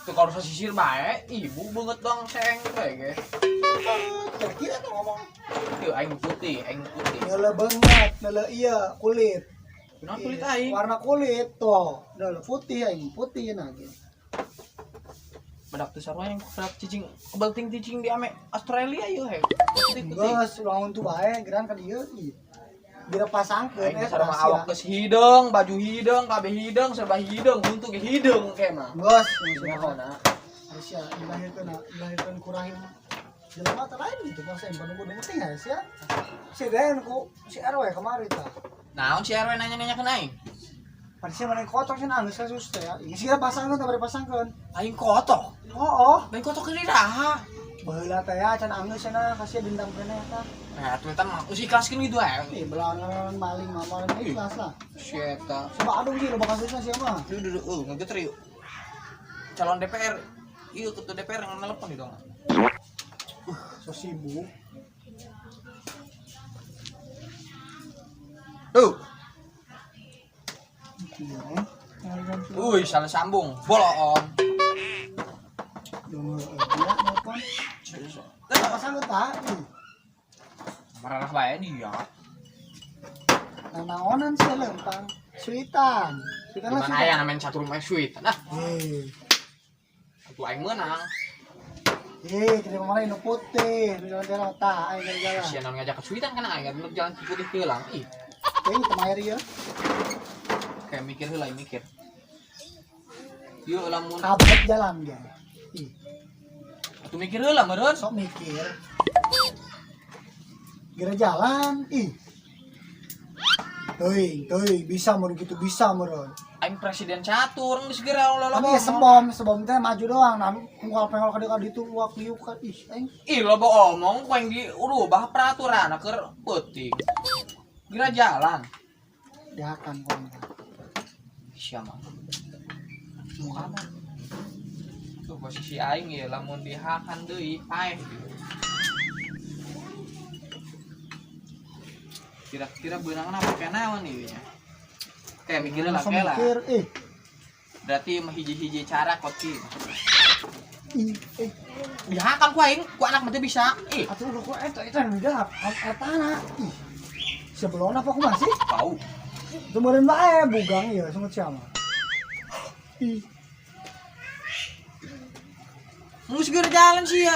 Tuh kalau sisir bae, ibu banget dong seng bae ge. Kira-kira tuh ngomong. Tuh aing putih, aing putih. Nele banget, nele iya kulit. Kenapa kulit aing? Warna kulit tuh. Nele putih aing putih nah gitu. Bedak tuh sarua yang bedak cicing kebelting cicing di ame Australia yeuh he. Putih putih. Geus lamun tuh bae geran ka dieu ih. Dira pasangkeun Aing sarua awak geus hideung, baju hideung, kabeh hideung, serba hideung, huntu ge hideung ke mah. Geus, Nyaho na. Aisyah dilahirkeun dilahirkeun ku rahim jelema teh lain gitu pas aing penunggu penting Aisyah. Si Den ku si RW kemarin tah. Naon si RW nanya-nanya ke aing? Padahal mana kotor sih nangis kasus teh ya. Ini sih pasangkeun teh bari pasangkeun. Aing kotok. Oh, oh. Aing kotok ke iraha. Baheula teh ya can anggeus cenah kasih dendam keneh eta. Nah, tuh eta mah geus ikhlaskeun gitu ae. Ih, belawan maling mah maling ikhlas lah. Si eta. Coba adung sih loba kasusnya sih mah. Duh, duh, duh, ngegeter yuk. Calon DPR. Iya, ketua DPR yang nelpon di dong. So sibuk. Tuh. Iya, eh. Wih, salah sambung. Bolon. Dong, dia nelpon. Pasangkeun tah. Ih, Marah bae dia. Nah, naonan sih lempang. Suitan. Suitan lah Gimana aya main satu rumah suite. Nah, Eh, atuh aing meunang. Kenapa malah nu putih, nu jalan jalan tah, aing jalan. Sia naon ngajak ke suitan kan aing nu jalan putih heulang. Ih, Teuing teu maer ieu. Kayak mikir heula mikir. Yuk lamun Kabet jalan ge. Ih, atuh mikir heula meureun. Sok mikir. Gira jalan, ih. Teuing, teuing, bisa meureun kitu bisa meureun. Aing presiden catur geus geura ulah Tapi ya sebom, sebom teh maju doang, nah pengkol pengkol ka dieu ka ditu uak liuk ka ih aing. Ih, loba omong ku aing diurubah peraturan keur peuting. Geura jalan. Dihakan ku aing. Sia mah. Muka mah. Tuh posisi aing ya lamun dihakan deui paeh gitu. Kira-kira beunangna pake naon ieu nya? Kayak mikirnya lah Langsung kayak lah. mikir, ih, Berarti mah hiji-hiji cara koti. Ih, eh, Dihakan ku aing, ku anak mah teu bisa. Ih, atuh udah ku eta eta nu dahap, etana. Ih. Sebelum apa aku masih? Bau. Itu meureun bae bugang ieu sungut sia mah. Ih, Geus geura jalan sih ya.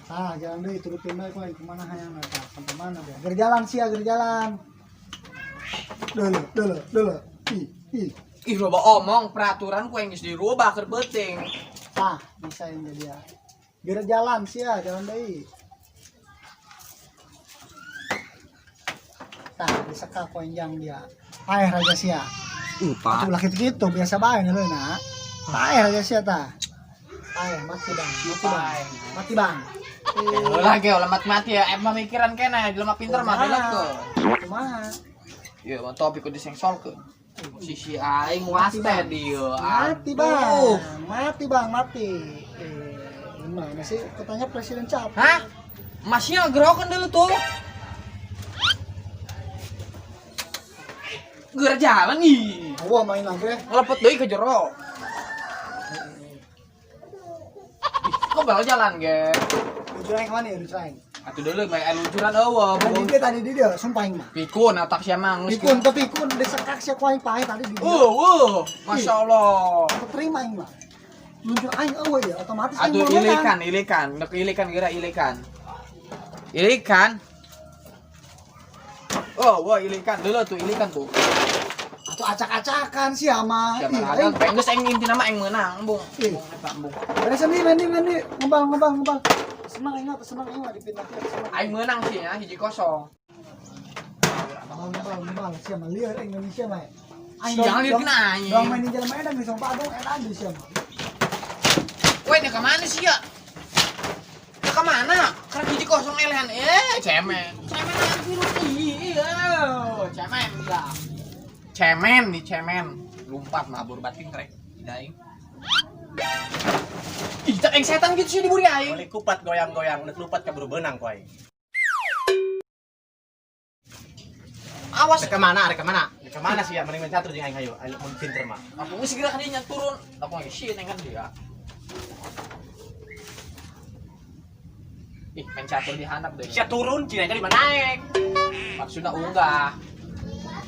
Ah, jalan deui turutin bae ku aing kemana hayang eta, sampai mana dia. Ger jalan sia, ger jalan. Dulu, dulu, dulu. Ih, ih. Ih, loba omong peraturan ku aing geus dirubah keur peuting. Tah, bisa yang jadi ya. Ger jalan sia, jalan deui. Tah, diseka ku aing jang dia. Paeh raja sia. Pak. Atuh ulah kitu-kitu biasa bae ngeuleuh Paeh raja sia tah. Paeh, mati bang, mati bang. Mati bang. Heula ge ulah mati-mati ya, emang mikiran kene jelema pinter mah dilekeun. Kumaha? Ieu mah topik kudu disengsolkeun. Posisi aing waste dieu. Mati bang, mati bang, mati. Eh, gimana sih? Katanya presiden capek. Hah? Masnya gerokan dulu tuh. Geura jalan ih. Wah main lagi. Ngelepet deui ke jero. Ih, kok bakal jalan ge? Lucuran yang mana ya lucuran? Atuh dulu main luncuran eueuh. Tadi dia tadi dia sumpah aing mah. Pikun otak sia mah geus. Pikun tapi pikun disekak sia ku aing paeh tadi di dia. Masya Allah. Terima aing mah. Luncur aing eueuh ya otomatis aing Aduh, mau menang. ilikan, ilikan, nek ilikan geura ilikan. Ilikan. Oh, wah ilikan dulu tuh, ilikan tuh. Atau acak-acakan sih sama. Siapa Ih, ada aing. pengen geus aing intina mah aing meunang, embung. Ih. Embung eta embung. Beres nih, mandi, mandi, ngebal, ngebal, ngebal. Senang aing mah, senang aing mah dipindah senang. Aing meunang sih ya, 1-0. Ngebal, ngebal, ngebal. Sia mah lieur aing Indonesia mah. Aing Siang lieur kena aing. Dong main di jalan Medan geus Padung eta di sia mah. Woi, ini kemana sih ya? Ya kemana? Karena 1-0 elehan. Eh, cemen. Cemen lagi lu. Iya, cemen ya. Cemen nih, cemen. Lompat mabur batin trek. Daing. Ih, tak yang setan gitu sih diburi aing. Boleh kupat goyang-goyang, nek lupat kaburu benang ku aing. Awas. Rek kemana? Rek kemana? Rek kemana sih ya? Mending main catur jeung aing hayu. Aing mun pinter mah. Aku geus geura kadinya turun. Aku lagi shit kan dia. Ih, main catur di handap deh. Sia turun, Cina jadi mana naik. Maksudnya unggah.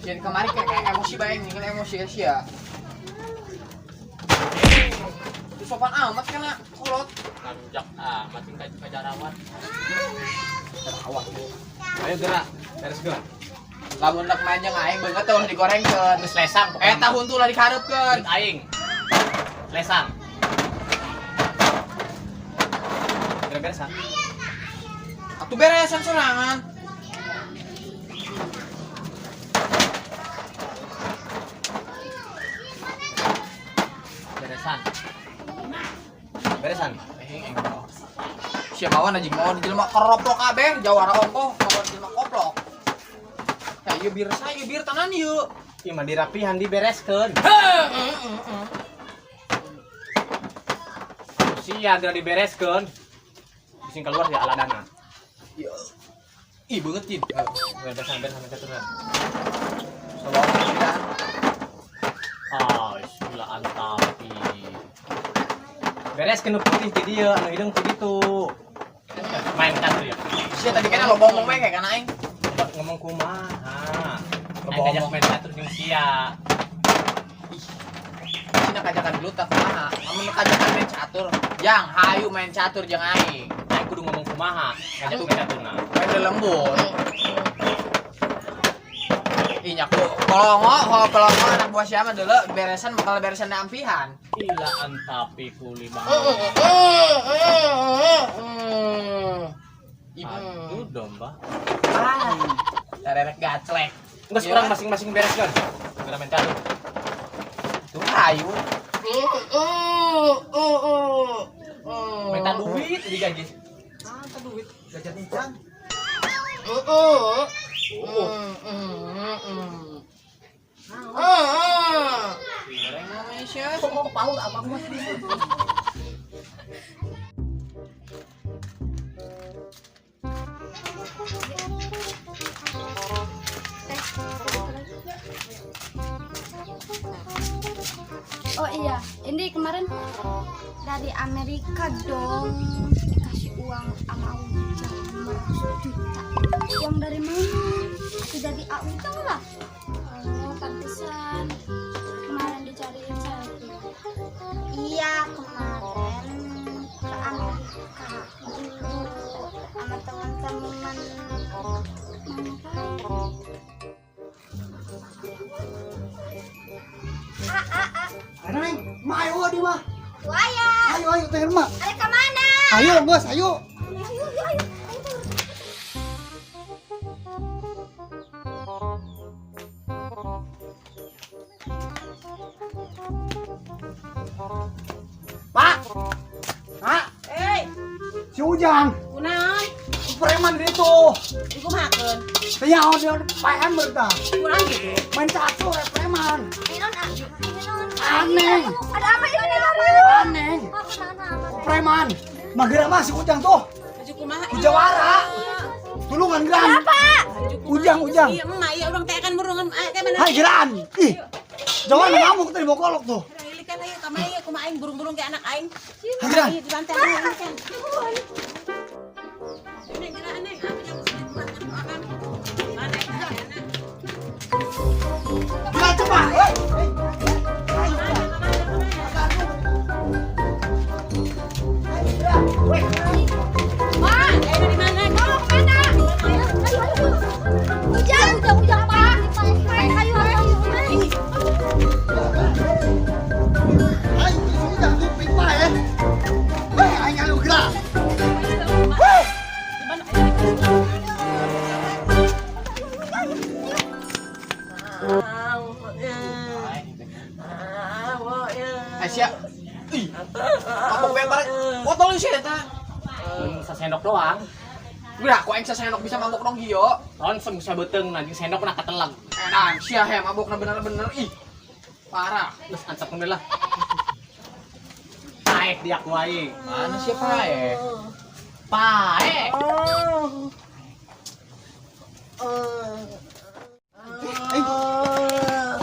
Jadi kemarin kayak emosi bae nih, kan emosi ya sia. Itu sopan amat kana kolot. Nganjak ah, makin ka jarawat. Terawat. Ayo gerak, beres gerak. Lamun rek main jeung aing beungeut teh ulah digorengkeun. Geus lesang pokoknya. Eta huntu ulah dikareupkeun. Duit aing. Lesang. Gerak beresan. Atuh beresan sorangan. Beresan. Beresan. Eh, aing mah. Sia mawan anjing mawan jelema keroplok kabeh, jawara ongkoh, mawan jelema koplok. Ya ieu bir saya, bir tanan ieu. Ih mah dirapihan dibereskeun. Sia geura dibereskeun. Bising keluar ya aladana. Iya. Ih beungeut jin. Beresan beresan caturna. Coba tidak. Ah, bismillah tapi. Bereskeun nu putih ti dieu, anu hideung ti ditu. Main catur ya. Sia tadi kan lo ngomong bae kayak kana aing. Coba ngomong kumaha. Lo Aing ngajak ngomong. main catur jeung sia. Ih. Sina kajakan dulu tak kumaha. Amun kajakan main catur, yang hayu main catur jeung aing. Aing kudu ngomong kumaha, ngajak Atuh. main caturna. Main lembut. Ih nyaku pelongo, kalau pelongo anak buah siapa dulu beresan bakal beresan ampihan. Ilaan tapi kuli bang. Aduh domba. Ah, rerek gaclek. Geus Iya urang kan? masing-masing beres kan. Geura main catur. Tuh hayu. Minta duit digaji. Ah, duit. Jajan ikan. Goreng namanya sih. Kok mau paul apa gua sih? Oh iya, ini kemarin dari Amerika dong dikasih uang sama Ujang 500 juta. Uang dari mana? Itu dari Ujang lah. Oh, pantesan kemarin dicariin selfie. Iya, kemarin ke Amerika dulu sama teman-teman. Mana Ayo neng, ma ayo di mah. Waya, Ayo ayo teh mak. ada kemana? Ayo bos, ayo. Ayo, ayo, ayo. Pak. Pak, Eh, si Ujang, kunaon? preman di itu. Dikumahakeun? Saya dia PM berita. Kunaon gitu? Main catur ya preman. Aneh. Aneh. Ada apa ini? Ada apa? Aneh. Aku nana. Preman. Mageura mah si Ujang tuh. Baju kumaha? Jawara. Tulungan geran. Ujang, Ujang. Iya, emak, iya urang teh kan murungan teh mana? Hai geran. Ih. Jangan ngamuk tadi bokolok tuh. Ini kan ayo kama ieu kumaha aing burung-burung kayak anak aing. Hai geran. Iya, dibantai aing kan. Neng, gerak, neng. Apa yang mesti dibuat? Mana itu, anak? Geran cepat. Hei. Wah, ayo di mana? Mau kemana? Ujang, ujang, ujang, Pak. Ayo, ayo, ayo. Aing si Ujang dipik bae. Hei, aing anu gerak. Di mana? Aisyah. Ih. Mabok bae bareng. Botol sih eta. Sasendok doang. Udah, aku aing sasendok bisa mabok dong hio. Ronsem bisa beuteung anjing sendok na katelang. Edan, sia he mabokna bener-bener ih. Parah. Geus ancap we lah. Paek dia ku aing. Mana sih pae? Paek. Eh,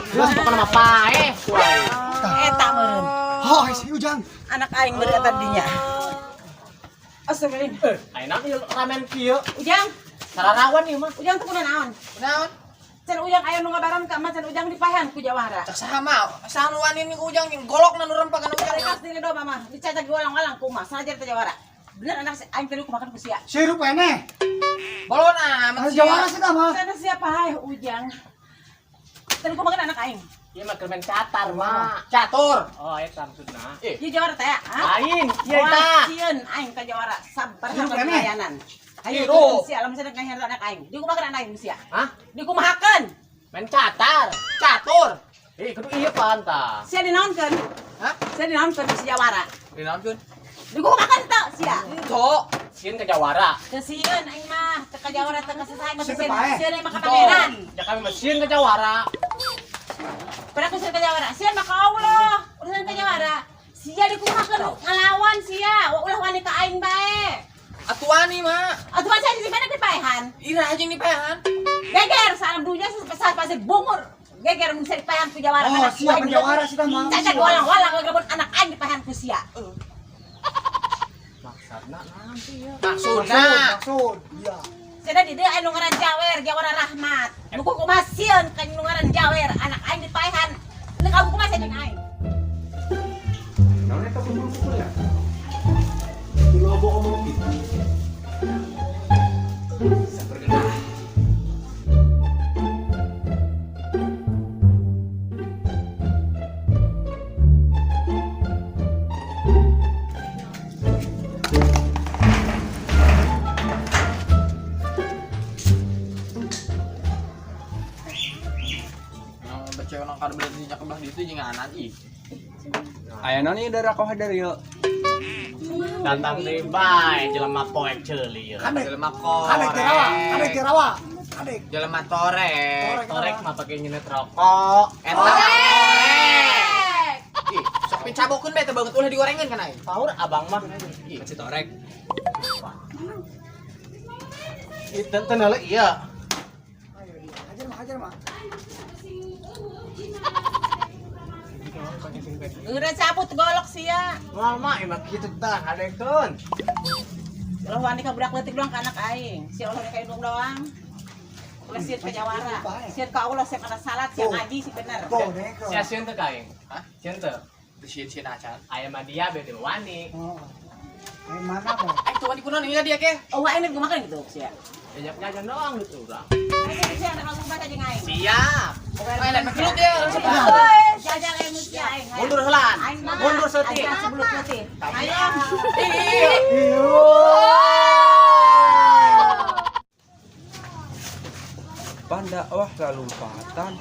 Geus pokona mah paek ku aing. Eta meureun. Oh, si Ujang. Anak aing beri tadinya. Astagfirullah. Ayeuna ieu ramen kieu. Ujang, Sararawan ieu mah. Ujang teu naon? Naon? Can Ujang aya nu ngabaran ka emak can Ujang dipaehan ku jawara. Cek saha mah? Saha nu wani ku Ujang jeung golokna nu rempah kana Ujang. Tarik diri do mama, dicacak walang-walang ku mah, sanajan teh jawara. Bener anak aing tadi kumakan ku sia. Sirup eneh. Bolon amat Ada jawara sih mah. Sana siapa hai Ujang? Tadi kumakan anak aing. Ieu mah keur main catar mah. Catur. Oh, eta maksudna. Ieu jawara teh, ha? Lain, ieu eta. Sieun aing ka jawara, sabar Hirup sama keneh. pelayanan. Ayo Hirup. sia lamun sia ngahianat anak aing. Dikumakan anak aing sia. Hah? Dikumahakeun. Main catar. Catur. Eh, kudu ieu pan tah. Sia dinaonkeun? Hah? Sia dinaonkeun ku si jawara? Dinaonkeun? Dikumahakeun teu sia? Ento. Sieun ke jawara. Teu sieun aing mah, teu ka jawara teu ka sasae mah Sieun sieun. teu paeh. Sieun aing mah ka pangeran. Ya kami mah sieun ke jawara. Pada ku sieun ka jawara, sieun mah ka Allah. Urusan ka jawara. Sia dikumahakeun ngalawan sia, ulah wani ka aing bae. Atuh wani mah. Atuh mah sia di mana dipaehan? Ira jeung dipaehan. Geger salam dunya sesat pasir bungur. Geger mun sia dipaehan ku jawara. Oh, Anak sia aing penjawara sih mah. Cacat walang-walang walaupun anak aing dipaehan ku sia. Maksudna nanti ya. Maksudna. Maksud. Iya. Cenah di dieu aya nu ngaran Jawer, Jawara Rahmat. Nu kumaha sieun ka nu ngaran Jawer, anak aing dipaehan. Neuk aku kumaha sia jeung aing. Naon eta kumpul-kumpul ya? Di lobo omong gitu. Yang baca orang kada beli minyak belah di itu jeung anak ih. Aya naon ieu darah kau hadar ieu? Datang deui bae jelema poek ceuli ieu. Kadek. Jelema korek. Kadek tirawa, kadek tirawa. Kadek. Jelema torek. Torek mah pake nyenet rokok. Eta torek. Ih, sok picabokeun bae teh banget ulah digorengan kan aing. Paur abang mah. Ih, Si torek. Itu teh nale iya. Ayo dia. Hajar mah, hajar mah. Udah cabut golok sia. Moal mah emang kitu tah hadekeun. Ulah wani ka budak leutik doang ka anak aing. Sia ulah ka indung doang. Ulah sieun ka jawara. Sieun ka Allah, sieun kana salat, sieun ngaji sih bener. Tuh, dengkeun. Sia sieun teu ka aing? Hah? Sieun teu? Teu sieun-sieun acan. Aya mah dia bete wani. Oh. Eh mana kok? Aing tuh wani kunaon ieu dia ke? Oh, aing kumaha gitu sia. Jajak-jajan doang gitu urang. Aing sia langsung baca jeung aing. Siap. Aing lain gelut ya langsung. Jajal aing sia aing. Mundur heulan. Aing mah. Mundur seutik. Aing sebelum putih. Ayo. Iyo. Panda wah lalumpatan.